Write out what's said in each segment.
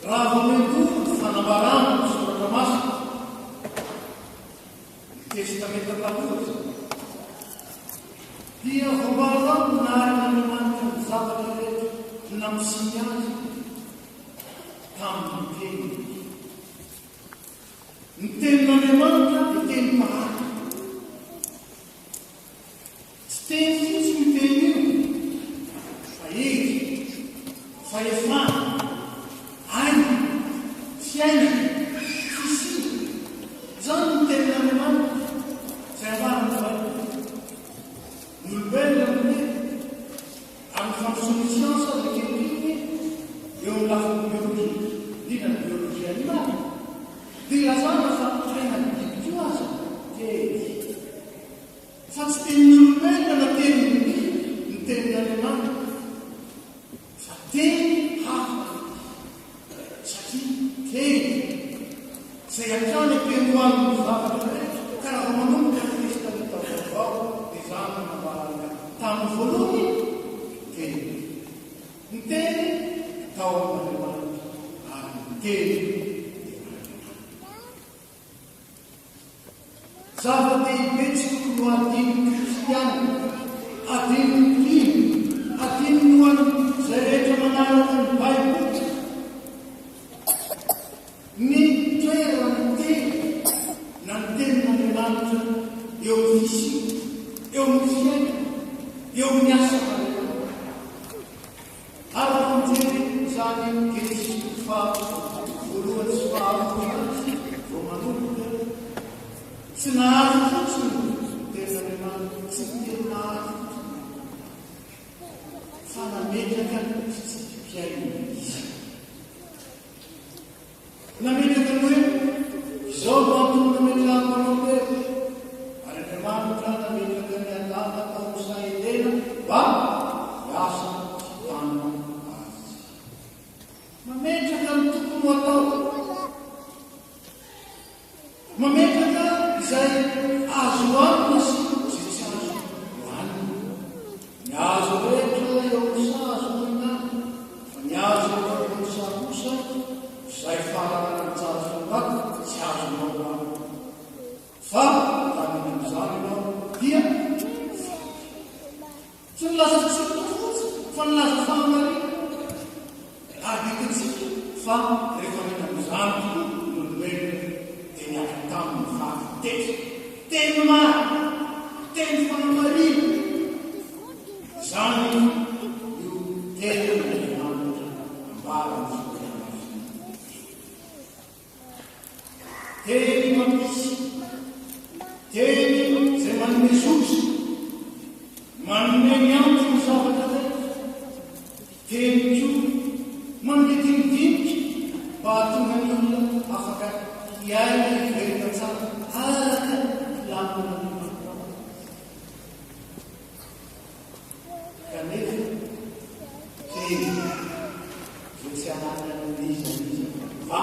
Raha vao miandoha ny fanambarana ny Soratra Masina, ny Testamenta Taloha izany, dia voambara ao ny naharin'Andriamanitra ny zavatra rehetra nampisiany azy tamin'ny Teniny. Ny Tenin'Andriamanitra dia teny mpahary. Tsy teny fotsiny io teny io fa hery, fahefana, aina, fiainana, fisiana. Izany no tenin'Andriamanitra izay ambaran'ny Baiboly. Ny olombelona no miteny, ary ny fandrosoan'ny siansa aza ankehitriny eo amin'ny lafiny biolojia, indrindra ny biolojia animaly, dia ilazana fa ainan'ny biby koa aza teny. Fa tsy tenin'ny olombelona na tenin'ny biby ny tenin'Andriamanitra, fa teny hafa izy, satria teny izay hatrany am-piandohan'ny zavatra rehetra, ka raha vao manomboka ny Testamenta Vaovao dia izany no nambarany ahy tamin'ny voalohany, Teny. Ny Teny tao amin'Andriamanitra, ary ny Teny dia Andriamanitra. Zava-dehibe tsy tokony ho adinon'ny kristiana, adinon'ny mpino, adinon'ny ho an'izay rehetra manaraka ny Baiboly, ny toeran'ny Teny na ny Tenin'Andriamanitra eo amin'ny fisiana, eo amin'ny fiainana, eo amin'ny asa fanompoana. Ary raha mijery izany Genesisy toko faha voalohany sy faharoa izany isika vao manomboka, tsy nahary fotsiny ny tenin'Andriamanitra, tsy niteny nahary fotsiny Andriamanitra, fa nametraka fitsipi-piainana Izy. Nametraka ny hoe, Izao no antony nametrahako anao teto, ary Andriamanitra nametraka an'i Adama tao amin'ny saha Edena mba hiasa sy hitandrina azy. Mametraka ny tokony ho atao. Mametraka izay azo hohanina sy izay tsy azo hohanina. Ny hazo rehetra eo amin'ny saha azo hohanina, fa ny hazo eo afovoan'ny saha kosa, izay fahalalana ny tsara sy ny ratsy, tsy azonao hohanina. Fa raha mihinana izany ianao, dia ho faty. Tsy nilaza fitsipika fotsiny fa nilaza fahamarinana. Ary hitantsika fa rehefa nahita izany tokoa ny olombelona dia niala taminy ny fahafatesana. Teny marina, teny fahamarinana. Izany io tenin'Andriamanitra ambaran'ny Soratra Masina io. Teny mampisy, teny izay manome zotra, manome ny antony ny zavatra rehetra, teny koa manome dinidinika mba hahatonga ny olona afaka hiaina hivelona tsara araka ny lamin'Andriamanitra. Kanefa teny izay tsy ananan'iza n'iza fa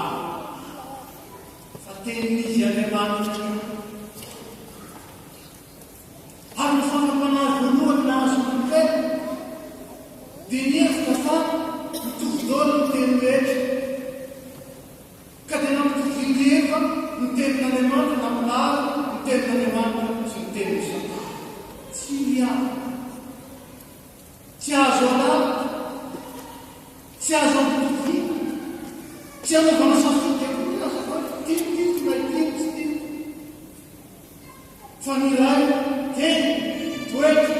fa tenin'izy Andriamanitra ihany. Ary ny fakam-panahy voalohany nahazo ny olombelona dia nihevitra fa mitovy daholo ny teny rehetra. Ka dia nampitovian'i Eva ny tenin'Andriamanitra, nampilahariny ny tenin'Andriamanitra sy ny tenin'i Satana. Tsy miala. Tsy azo alahatra. Tsy azo ampitoviana. Tsy anaovana safidy akory aza fa tiako ity na ity tsy tiako. Fa ny iray teny mitoetra,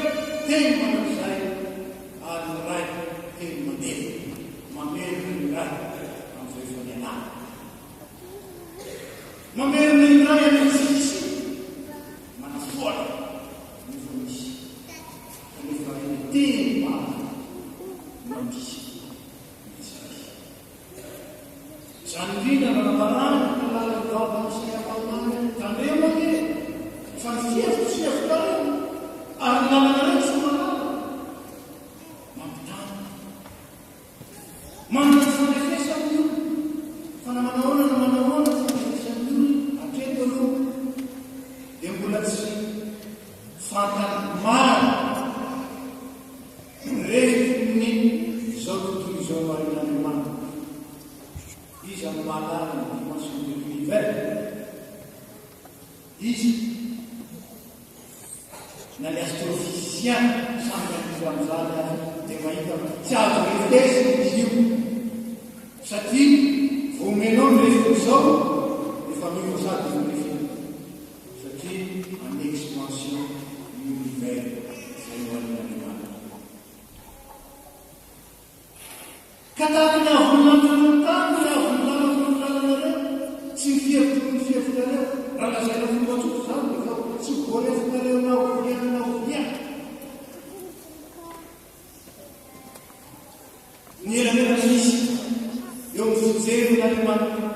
teny mandrakizay, ary ny iray teny mamerina, mamerina ny iray amin'izay efa nialana. Mamerina ny iray any amin'ny tsy fisiana, manafoana ny efa misy. Kanefa ilay teny marina mampisy ny izay. Izany indrindra no nambarany tamin'ny alalan'ny vavan'i Isaia mpaminany hoe, Tandremo anie, fa ny fihevitro tsy hevitrareo, ary ny lalanareo tsy ho lalako. Mampitandrina. Manana ny fandrefesany ny olona, fa na manahoana na manahoana ny fandrefesan'ny olona hatreto aloha, dia mbola tsy fantany marina. Refin'ny izao tontolo izao noharin'Andriamanitra. Iza no mahalala ny dimension de l'univers? Iza? Na ny astrophysicien samy miantoka amin'izany aza dia mahita fa tsy azo refesina izy io satria vao omenao ny refiny izao efa miova sady izy mirefy satria en expansion ny univers izay noharin'Andriamanitra. Ka tahaka ny haavon'ny lanitra noho ny tany ny haavon'ny lalako noho ny lalanareo, sy ny fihevitro noho ny fihevitrareo. Raha lazaina fomba tsotra izany dia izao, tsy ho voarefinareo na oviana na oviana ny elanelana misy eo amin'ny fijerin'Andriamanitra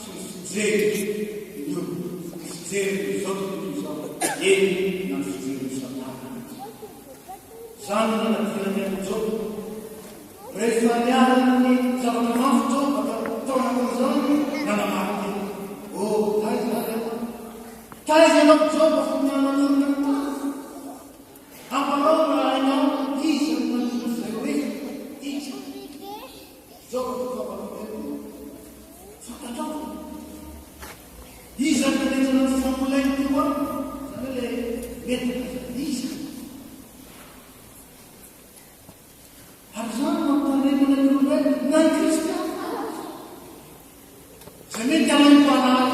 sy ny fijerin'ny olona, ny fijerin'izao tontolo izao, eny na ny fijerin'i Satana mihitsy. Izany no nanadinany an'i Joba. Rehefa niharan'ny zavatra mafy Joba ka tao anatin'izany nanamarika hoe, Oh, taiza ary ianao? Taiza ianao Joba fony aho nanorina ny tany? Ambarao raha hainao iza no nandidy izay rehetra. Iza? Joba toko fahavalo Fantatrao ve? Iza no nanenjana ny famolainy teo amiko? Izany hoe ilay metatra izany. Iza? Ary izany no ampitandremana ny olombelona, na ny kristiana aza. Izay mety halaim-panahy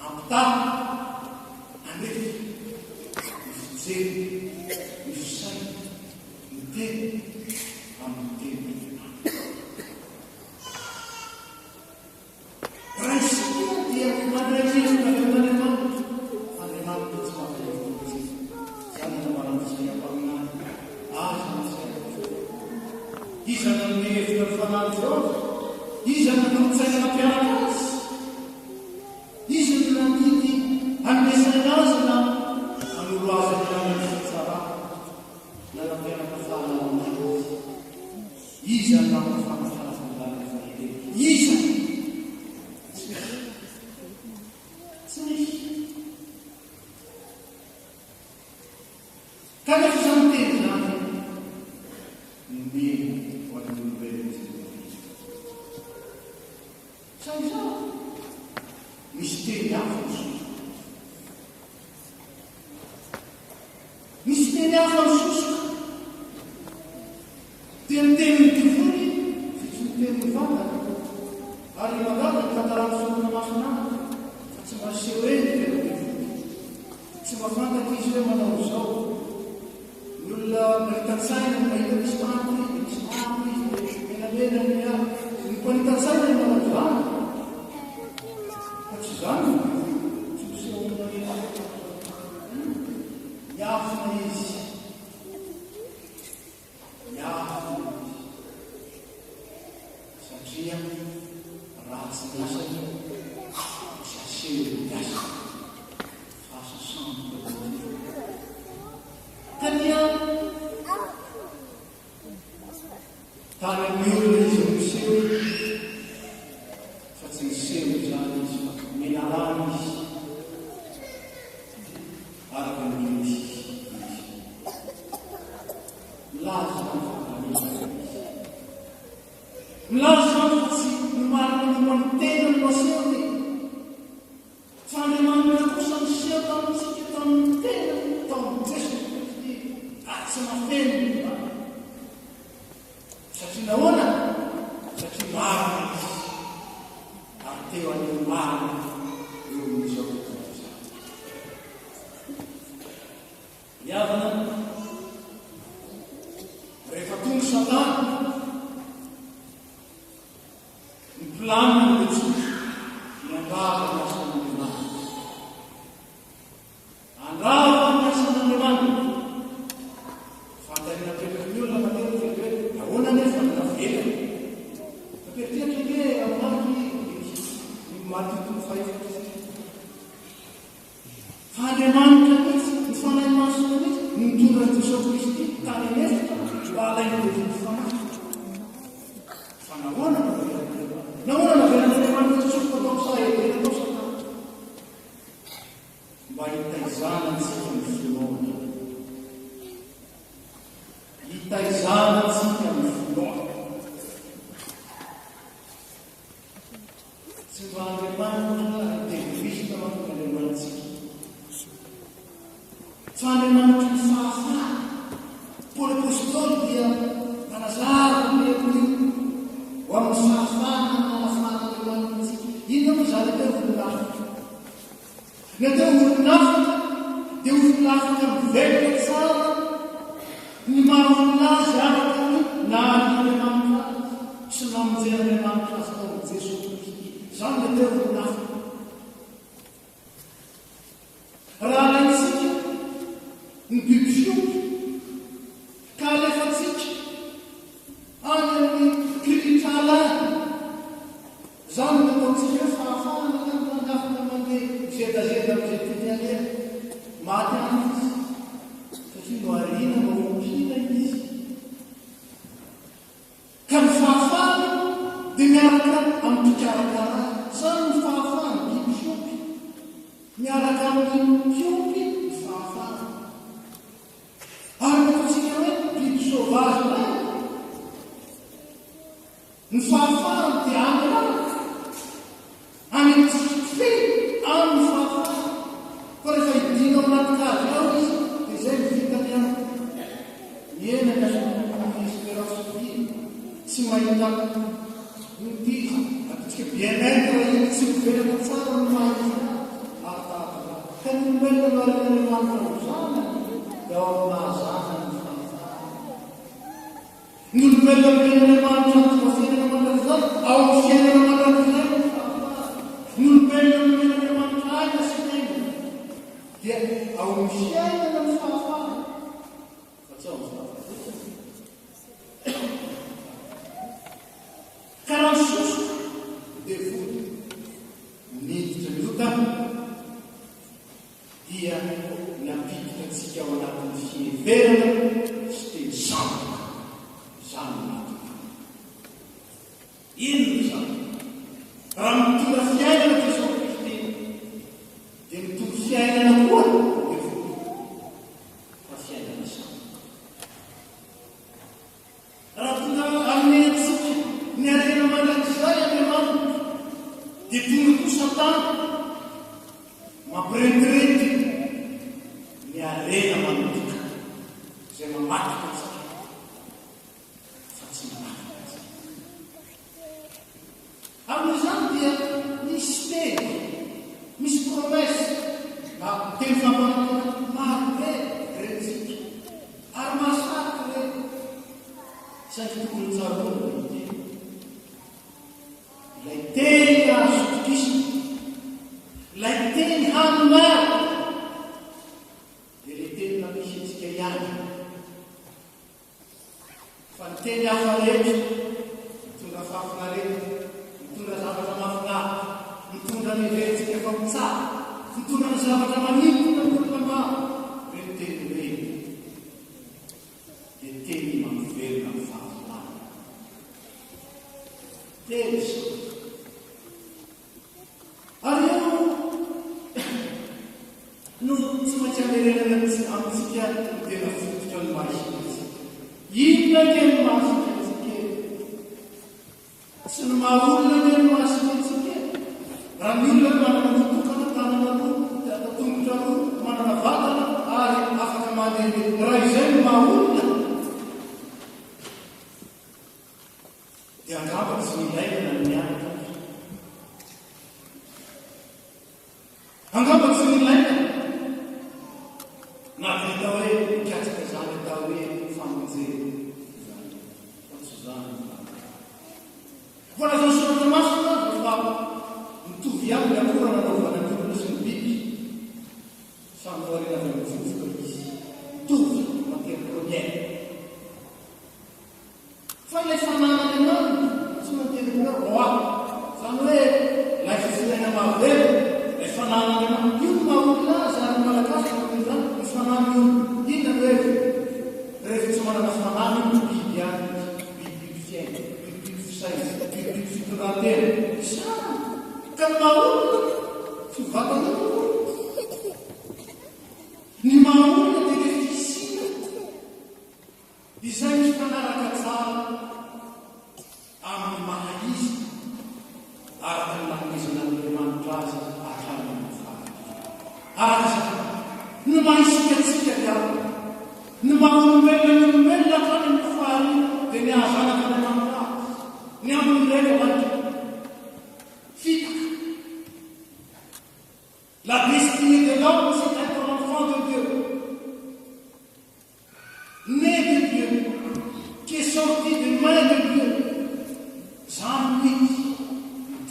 hampitaha, hanefy ny fijery, ny fisainana, ny teny amin'ny tenin'Andriamanitra. Raha isika dia mandray lesona avy amin'Andriamanitra, Andriamanitra tsy mampalahelo antsika. Izany no nambaran'i Isaia mpaminany, Aza misaina intsony. Iza no nanome hevitra ny fanahin'i Jehovah? Iza no nanolo-tsaina nampianatra azy? Iza no nandidy hanome saina azy na hanoro azy ny lalan'ny fitsarana, na nampianatra fahalalana azy? Iza no nampahafantatra azy ny lalan'ny fahendrena? Iza? Tsy misy. Tsy misy. Kanefa izany teny izany nomena ho an'ny olombelona izay mino. Sa izao? Misy teny hafa misosoka. Misy teny hafa misosoka. Dia ny tenin'ny devoly izay tsy miteny mivantana. Ary mahagaga ny tantaran'ny sorona masina aminy fa tsy mba aseho eny ny tena devoly. Tsy mba fantatra izy hoe manao izao. Ny olona mahita-tsaina no mahita misy maty izy, dia misy maty izy, dia menamena ny ahy. Ny mpanita-tsaina no manao izany. Fa tsy izany ny devoly. Tsy miseho olona rehetra. Miafina izy. Miafina izy. Satria ratsy ny asany, tsy asehony ny asany. Fa asa sandoka no ataony. Ka dia tany amin'ny olona izy no miseho, fa tsy niseho izany izy fa menarana izy. Araka ny misy izy. Milaza izany fa mpanenjika izy. Milaza izany fa tsy ny marina momba ny tenany no asehony, fa Andriamanitra kosa niseho tamintsika tamin'ny tenany tao amin'i Jesosy Kristy, ary tsy nafeniny izany. Satria nahoana? Satria marina Izy, ary teo haneho marina eo amin'izao tontolo izao. Ry havana, rehefa tonga Satana, ny planiny dia tsotra, ny handrava ny asan'Andriamanitra. Handrava ny asan'Andriamanitra. Fanontaniana apetraky ny olona matetika ny hoe, nahoana anefa no navelany? Nampieritreritra ange Ramarky ny Matio toko fahefatra ity. Fa Andriamanitra mihitsy, ny Fanahy Masina mihitsy, no nitondra an'i Jesoa Kristy tany an'efitra mba halain'ny devoly fanahy. Fa nahoana no navelan'Andriamanitra? Nahoana no navelan'Andriamanitra hitsofoka tao amin'ny saha Edena tao Satana? Mba hitaizana antsika ny finoana. Hitaizana antsika ny finoana. Apostoly dia nanazava ny heviny ho amin'ny fahafahana nanafahan'Andriamanitra antsika. Inona moa izany atao hoe olon'afaka? Ny atao hoe olon'afaka dia olona afaka mivelona tsara ny maha olona azy araka ny naharian'Andriamanitra azy sy namonjen'Andriamanitra azy tao amin'i Jesoa Kristy. Izany ny atao hoe olon'afaka. Raha alaintsika ny biby fiompy ka alefantsika any amin'ny kirihitrala any, izany no ataontsika hoe fahafahana angamba ny afaka mandeha mizedazeda amin'izay tiany aleha. Maty any izy satria nohariana mba hompiana izy. Ka ny fahafahana dia miaraka amin'ny mpikarakara azy. Izany ny fahafahan'ny biby fiompy. Miaraka amin'ny mpiompy ny fahafahana. Ary ny ataontsika hoe biby sauvage indray, ny fahafahany dia any anaty. Any amin'ny tsy mpifehy, any ny fahafahana. Fa rehefa hidiana ao anaty cage ao izy dia izay no vitany any. Mihena ny ason'ny espérance de vie, tsy mahita ity izy, ataontsika bien-être iny tsy mivelatra tsara ny maha izy azy ary tahaka izany. Ka ny olombelona noharin'Andriamanitra ho zanany dia ao amin'ny maha zanany ny fahafahana. Ny olombelona nomen'Andriamanitra ny fomba fiainana mandrakizay, ao amin'ny fiainana mandrakizay ny fahafahana. Ny olombelona nomen'Andriamanitra aina sy fiainana dia ao amin'ny fiainana ny fahafahana fa tsy ao amin'ny fahafatesana. Ka raha misosoka ny devoly niditra ny ota dia nampiditra antsika ao anatin'ny fiheverana sy teny sandoka izany no nahatonga. Inona izany? Raha mitondra fiainana Jesoa Kristy dia mitory fiainana koa ny devoly fa fiainana sandoka. Raha tonga hanome antsika ny harena mandrakizay Andriamanitra, dia tonga koa Satana mampirentirety ny harena manotoka izay mamatotra antsika fa tsy manafaka antsika. Amin'izany dia misy teny, misy promesse na teny fampanantenana maro be rentsika ary mahasarika ireny saingy tokony tsaroana ilay teny. Ilay teny azo itokisana, ilay teny hany marina dia ilay teny nampisy antsika ihany. Fa ny teny hafa rehetra mitondra fahafinaretana, mitondra zavatra mahafinaritra, mitondra ny heverintsika fa ho tsara, mitondra ny zavatra manintona ny olona maro, ireny teny ireny dia teny mampivelona ny fahalalana. Teny izany. Ary eo no tsy maintsy amerenana amintsika ny tena fototra ny maha isika antsika. Inona ange no maha isika antsika e? Tsy ny maha olona ange no maha isika antsika e? Raha ny olona no manana loha tokana, tanana roa, tongotra roa, manana vatana ary afaka mandehandeha, raha izay no maha olona, Dia angamba tsy nilaina na ny nianatra aza. Angamba tsy nilaina na dia atao hoe mikatsaka izany atao hoe famonjena izany. Fa tsy izany ny marina. Voalazan'ny Soratra Masina aza fa mitovy ihany ny akora nanaovana ny olona sy ny biby. Samy noharina avy amin'ny vovoka izy. Mitovy matière première. Fa ilay fananan'Andriamanitra, antsoina ny teniny hoe Roah, izany hoe ilay fifonena mahavelona, ilay fananan'Andriamanitra, io no maha olona azy ary ny Malagasy no miteny izany, ny fanahy ny olona. Inona no heviny? Rehefa tsy manana fanahy ny olona, biby ihany izy, bibibiby fiaina, bibibiby fisainana, bibibiby fitondran-tena. Izany! Ka ny maha olona, tsy ho vatana akory. Ny maha olona dia ilay fisiana. Izay mifanaraka tsara amin'ny maha izy araka ny nanomezan'Andriamanitra azy hatrany amin'ny farany. Araka izany, ny maha isika antsika ry havana, ny maha olombelona ny olombelona.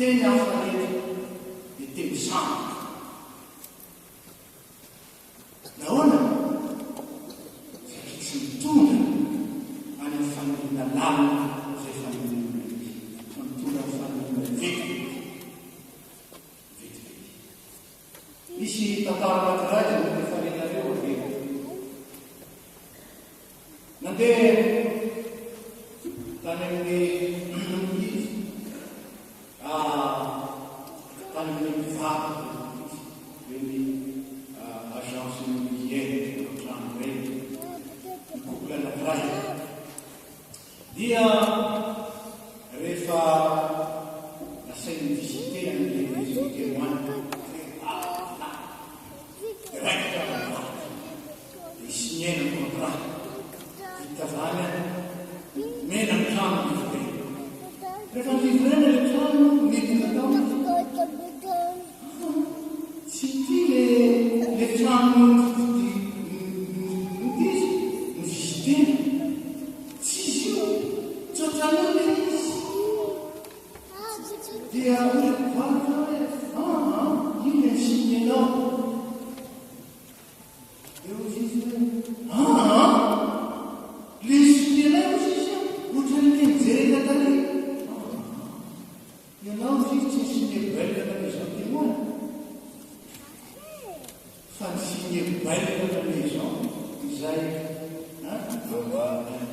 teny hafa rehetra dia teny sandoka. Nahoana? Satria tsy mitondra any amin'ny faniriana lalina izay fanirian'olona izy, fa mitondra amin'ny faniriana vetivety. Vetivety. Misy tantara anankiray izay mety efa renareo averiko. Nandeha tany amin'ny izy, tany amin'ny mpivarotra izy, ireny agence immobilière trano ireny, ny couple anankiray. Dia rehefa nasainy ni-visiter an'ilay maison témoin, dia raikitra ny varotra. Dia signer-na ny contrat. Vita zany an, omena ny trano livrena. Rehefa nilivrena ilay trano, niditra tao izy. Tsy ity le le trano nody izy no-visiter-na. Tsy izy io, tsy ohatran'io ilay izy. Dia hoy ilay mpivarotra hoe, aa, io ilay ni-signer-nao. Dia hoy izy hoe, Aa! Ilay signer-nay hoy izy an, ohatran'ny ilay nijerena tary. Aa! Ianao hoy izy tsy ni-signer bail na maison témoin, fa ni-signer bail na maison izay namboarinay.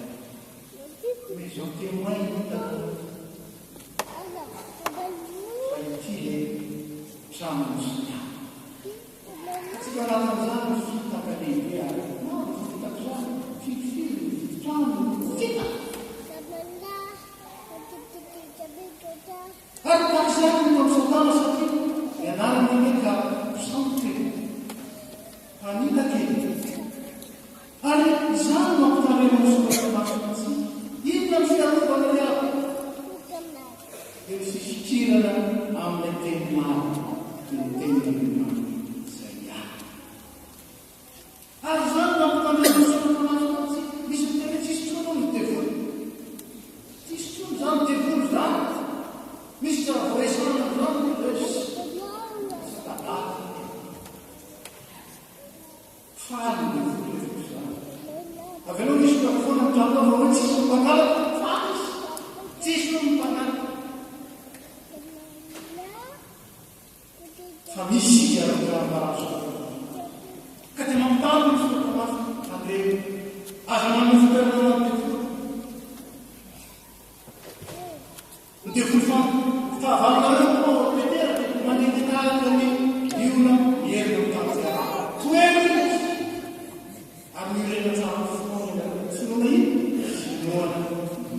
Maison témoin hitako fa ity ilay trano nosoniavina. Tsy ao anatin'izany ny fitaka lehibe ary maro ny fitaka izany, firifiry ny mividy trano no fitaka. Ary taxi ihany no nataon'i Satana satria ny anarany anie ka mpisambotra e, mpanitaka e. Ary izany no ampitandreman'ny Soratra Masina antsika. Inona no fiarovana ry havana? Dia ny fifikirana amin'ilay teny marina, dia ny tenin'Andriamanitra izay ihany. Ary izany no ampitandreman'ny Soratra Masina antsika. Misy miteny hoe tsisy intsony hono ny devoly. Tsisy intsony izany devoly izany. Misy tsy raha voaresahana amin'izany ny hoe Satana. Faly ny devoly rehefa izany. Avelao hisy mpiako foana ny tranonao fa hoe tsisy ny mpangalatra. Faly izy. Tsisy hono ny mpangalatra. Fa misy izy araka ny ambaran'ny soratra masina. Ka dia mampitandrina ny soratra masina, tandremo. Aza manome fitoerana ho an'ny devoly. Ny devoly fahavalonareo koa ao Petera dia mandehandeha tahaka ny liona mierona mitady izay hahazo. Tohero izy ary miorena tsara amin'ny finoana ianareo. Finoana inona? Finoana ny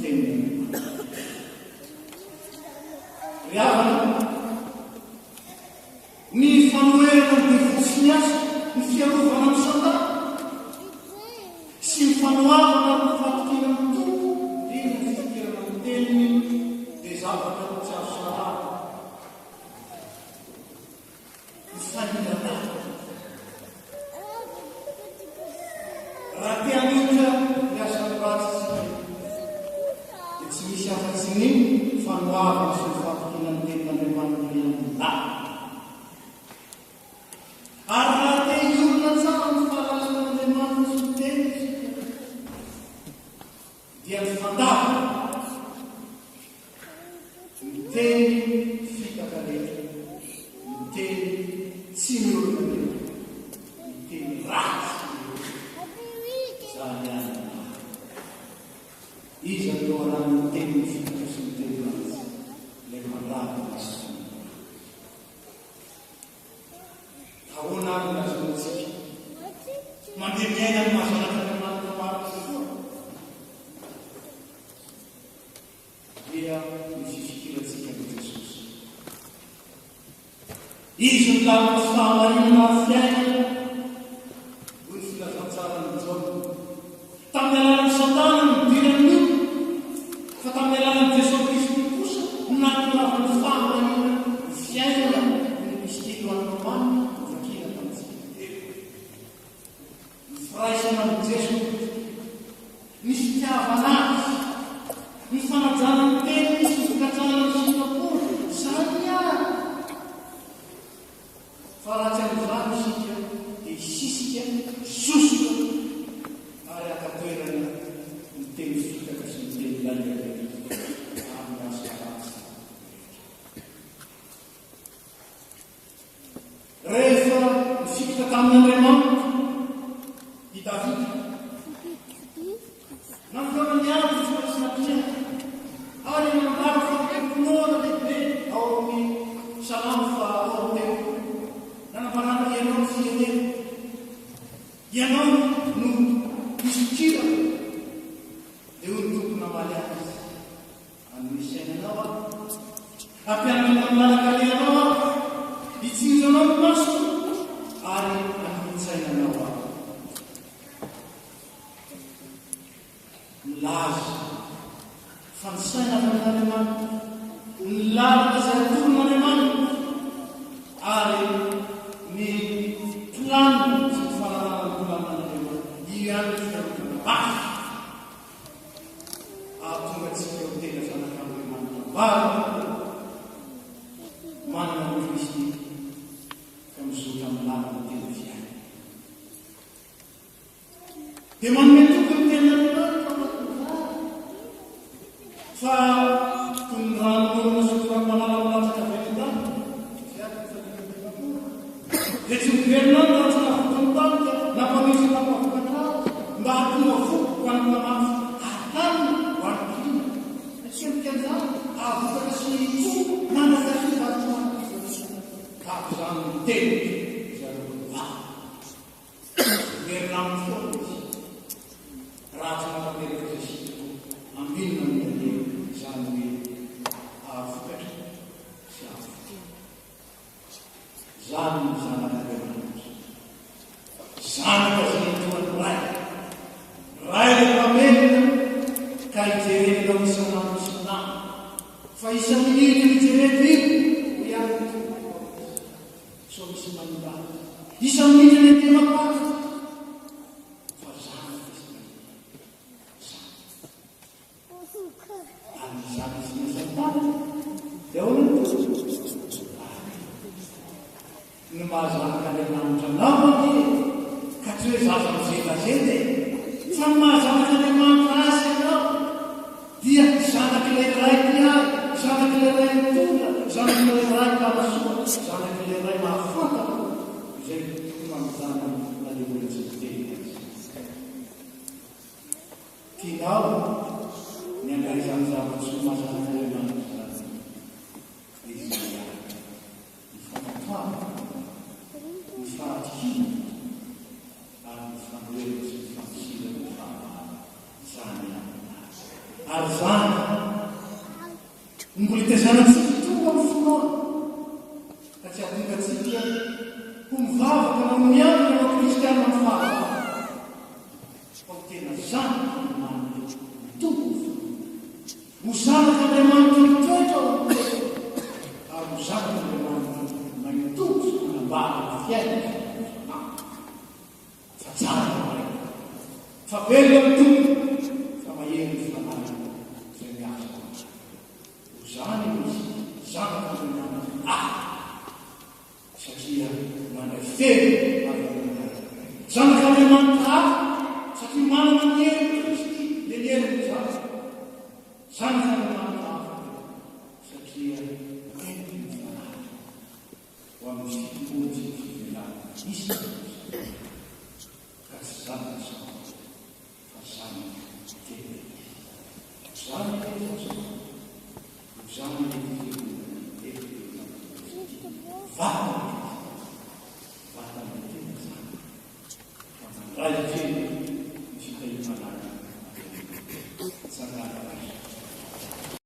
tenin'Andriamanitra. Ry havana, ny fanoherana ny devoly sy ny asany, ny fiarovana amin'i Satana, Sy ny fanoavana ary ny fatokiana ny Tompo, indrindra ny fifikirana ny Teniny, dia zavatra tsy azo sarahina. Mifanila-tanana. Raha te hanohitra ny asan'ny ratsy isika, dia tsy misy afa-tsy ny fanoavana sy ny fatokiana ny Tenin'Andriamanitra ihany no lalana. Ary raha te hiorina tsara amin'ny fahalalana an'Andriamanitra sy ny Teniny isika, dia ny fandavana ny teny fitaka rehetra, ny teny tsy miorina rehetra, ny teny ratsy rehetra, izany ihany no marina. Iza no loharanon'ny teny fitaka sy ny teny ratsy? Ilay mpandrava ny asan'Andriamanitra. Ahoana ary no lazaintsika? Mandeha miaina ny maha zanak'Andriamanitra marina tokoa dia ny fifikirantsika amin'i Jesosy. Izy no lalana sy fahamarinana ary fiainana, hoy ny filazantsaran'i Jaona. Tamin'ny alalan'i Satana no nidiran'ny ota, fa tamin'ny alalan'i Jesoa Kristy kosa no nahatongavan'ny fahamarinana ho fiainana, hoy ny Epistily ho an'ny Romana novakiana tamintsika teo. Ny firaisana amin'i Jesoa Kristy, ny fitiavana Azy, ny fanajana ny teniny sy ny fikatsahana ny sitrapony, izany ihany. lainga rehetra ary ny asa ratsy rehetra. Rehefa nifikitra tamin'Andriamanitra i Davida, nanoloana ny ady tsy maintsy natrehany, ary nanambara fampinoana lehibe ao amin'ny Salamo faha-32, nanambarana Ianao no fireneko, Ianao no isokirako, dia hoy ny Tompo namaly azy, Hanome saina anao aho. Hampianatra ny lalan-kalehanao aho. Hitsinjo anao ny masoko ary hanolo-tsaina anao aho. Milaza fa ny saina avy amin'Andriamanitra, ny lalana izay atoron'Andriamanitra ary ny planina sy ny fahalalana ny planin'Andriamanitra, io ihany no fiarovana mafy. Hahatonga antsika ho tena zanak'Andriamanitra marina tokoa, manana an'i Kristy ka mizotra amin'ny lalan'ny tena fiainana. Dia manome toky ny tenin'Andriamanitra ao anatin'izany fa toy ny ranonorana sy ny ranomanala milatsaka avy any an-danitra, izay araka ny fandiniham-baiboly, Dia tsy miverina any raha tsy navotra ny tany ka nampaniry sy nampahavokatra azy mba hahatonga voa ho an'ny mpamafy ary hanina ho an'ny mpihinana. Tsy ny dikan'izany, hahavokatra sy hitsoa mandrakariva ary tsy manam-piverenana. Tahaka izany ny teniko izay aloky ny vavako. Miverina amiko foana izy raha tsy manatanteraka izay sitrako ambinina amin'ny alehany, izany hoe hahavokatra sy hahavotra. Izany no zanak'Andriamanitra. Zanaka izay itohan'ny Ray. Ray ilay mpamelona ka ijerenao isan'andro isan'andro. Fa isa-minitra ijereko io, hoy ihany ny Tompo Mpamonjy. Sao misy manimba azy. Isa-minitra ny antemako azy. Fa zanaka izy mahita. Zanaka. Ary ny zaka sy ny asan'ny tanana dia ahoana no Ary ny maha zanak'Andriamanitra anao anie ka tsy hoe zaza mizendazendy e! Fa ny maha zanak'Andriamanitra azy ianao dia zanak'ilay Ray mpiahy, zanak'ilay Ray mitondra, zanak'ilay Ray mpanasoa, zanak'ilay Ray mahafantatra izay tokony ho an'ny zanany na dia mbola tsy niteny aza. Tianao ny handray izany zava-tsoa maha zanak'Andriamanitra izany, dia izay ihany, ny fankatoavana, ny fahatokiana, ary ny fanoherana sy ny fandosirana ny fahavalona. Izany ihany. Ary izany no mbola itaizana antsika hitombo amin'ny finoana, ka tsy hahatonga antsika ho mivavaka na ho miangona ho kristiana amin'ny fahavalona. Fa ho tena zanak'Andriamanitra mitombo ny finoana. Ho zanak'Andriamanitra mitoetra ao amin'ny tena, ary ho zanak'Andriamanitra mahay-mitombo sy manambara ny fiainana sy ny fanahy. Fa tsara ny Ray, fa velona ny Tompo, fa mahery ny Fanahiny izay miasa ao anatiny. Ho zany no izy, zanak'Andriamanitra ahy. Satria mandray feno avy amin'ny Ray. Zanak'Andriamanitra hafa, satria manana ny herin'i Kristy, dia ny herin'ny Zanaka. Zanak'Andriamanitra hafa koa, satria entin'ny Fanahy ho amin'ny fitomboana sy ny fivelarana isan'andro, ka tsy zanaka sambatra. Fa zanaka tena izy. Zany anie izao zany. Ho zany anie ity fiangonana ity eto Antananarivo ity. Va.